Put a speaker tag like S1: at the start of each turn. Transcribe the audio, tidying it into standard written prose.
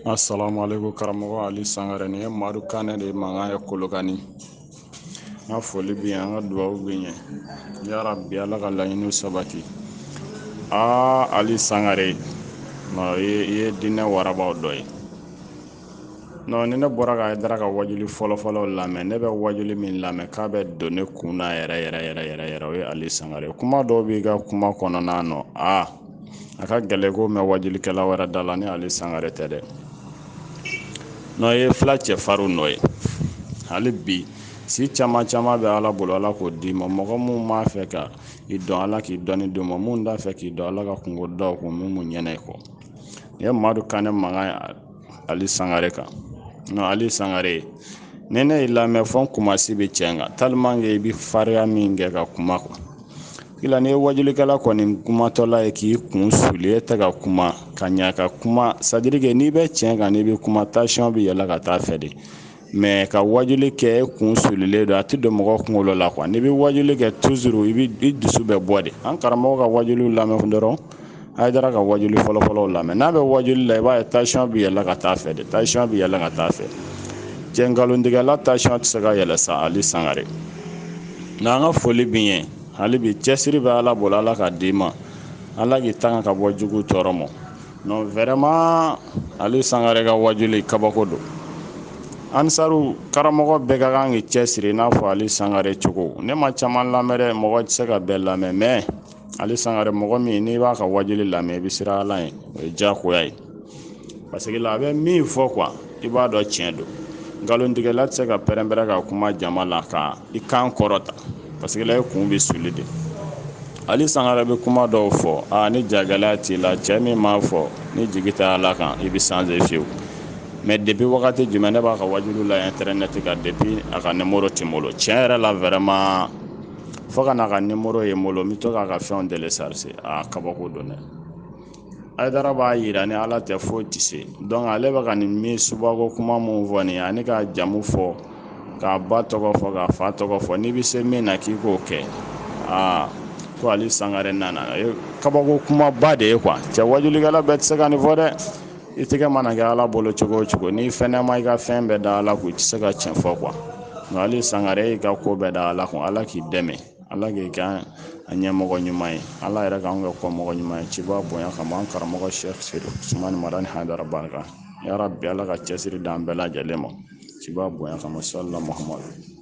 S1: Assalamu alaikum karamɔgɔ Ali Sangare, nin ye Madu Kanɛ de mankan ye Kolokani. N ka foli b'i ye, an ka dugawu b'i ɲɛ, yarabi Ala ka laɲiniw sabati. Aa Ali Sangare, non, i ye diinɛ warabaw dɔ ye. Non, ni ne bɔra ka Hayidara ka wajuli fɔlɔfɔlɔ lamɛn, ne bɛ wajuli min lamɛn k'a bɛ don ne kun na yɛrɛ yɛrɛ yɛrɛ yɛrɛ yɛrɛ, o ye Ali Sangare. Kuma dɔw b'i ka kuma kɔnɔna nɔ, aa a ka gɛlɛn ko mɛn wajulikɛla wɛrɛ da la ni Ali Sangare tɛ dɛ. Non, i ye fila cɛfarinw nɔ ye. Hali bi si caman caman bɛ Ala bolo, Ala k'o d'i ma. Mɔgɔ mun b'a fɛ ka i dɔn, Ala k'i dɔnni d'u ma. Mun t'a fɛ k'i dɔn, Ala ka kungo da u kun mun m'u ɲɛna i kɔ. Nin ye Madu Kanɛ mankan ye Ali Sangare kan. Non, Ali Sangare, ni ne y'i lamɛn fɔ n kumasi bɛ cɛ kan, tellement que i bɛ farinya min kɛ ka kuma quoi. Kila n'i ye wajulikɛla kɔni kumatɔla ye k'i kun suli, e tɛ ka kuma ka ɲa ka kuma, c'est à dire que n'i bɛ tiɲɛ kan, n'i bɛ kuma, tension bɛ yɛlɛ ka taa fɛ de. Mais ka wajuli kɛ e kun sulilen don, a tɛ don mɔgɔ kunkolo la quoi. N'i bɛ wajuli kɛ toujours, i bɛ i dusu bɛ bɔ de. An karamɔgɔ ka wajuliw lamɛn dɔrɔn, Hayidara ka wajuli fɔlɔfɔlɔw lamɛn, n'a bɛ wajuli la, i b'a ye tension bɛ yɛlɛ ka taa fɛ de, tension bɛ yɛlɛ ka taa fɛ. Cɛ nkalontigɛla tension tɛ se ka yɛlɛ sa, Ali Sangare. N'an ka foli b'i ye, hali bi cɛsiri bɛ Ala bolo, Ala k'a d'i ma, Ala k'i tanga ka bɔ jugu tɔɔrɔ ma. Non, vraiment, Ali Sangare ka wajuli kabako don. Ansaru karamɔgɔ bɛɛ ka kan k'i cɛsiri i n'a fɔ Ali Sangare cogo. Ne ma caman lamɛn dɛ, mɔgɔ tɛ se ka bɛɛ lamɛn, mais Ali Sangare, mɔgɔ min n'i b'a ka wajuli lamɛn, i bɛ siran Ala ye, o ye diyagoya ye. Parce que la a bɛ min fɔ quoi, i b'a dɔn tiɲɛ don. Nkalontigɛla tɛ se ka pɛrɛn-pɛrɛn ka kuma jama la ka i kan kɔrɔta, parce que la e kun bɛ suli de. Ali Sangare bɛ kuma dɔw fɔ, aa ni jagɛlɛya t'i la, cɛ min m'a fɔ ni jigi tɛ Ala kan, i bɛ changer fiyewu. Mais depuis wagati jumɛn ne b'a ka wajulu la internet kan, depuis a ka numéro tɛ n bolo, tiɲɛ yɛrɛ la, vraiment, fo ka n'a ka numéro ye n bolo, n bɛ to k'a ka fɛnw télécharger. Aa kabako don dɛ. Hayidara b'a yira ni Ala tɛ foyi tɛ se. Donc ale bɛ ka nin min subako kuma mun fɔ nin ye, ani k'a jamu fɔ, k'a ba tɔgɔ fɔ, k'a fa tɔgɔ fɔ, n'i bɛ se min na k'i k'o kɛ. Aa ko Ali Sangare nana, kabako kumaba de ye quoi. Cɛ wajulikɛla bɛɛ tɛ se ka nin fɔ dɛ. I tɛgɛ mana kɛ Ala bolo cogo o cogo, n'i fɛnɛ ma i ka fɛn bɛɛ da Ala kun, i tɛ se ka tiɲɛ fɔ quoi. Nka Ali Sangare, y'i ka ko bɛɛ da Ala kun, Ala k'i dɛmɛ, Ala k'i kɛ a ɲɛmɔgɔ ɲuman ye, Ala yɛrɛ k'anw kɛ kɔmɔgɔ ɲuman ye. Ciba bonya kama, an karamɔgɔ Cheikh Seydou Usumani Madani Hayidara barika, yarabi Ala ka cɛsiri d'an bɛɛ lajɛlen ma, ciba bonya kama, salila Muhamadu.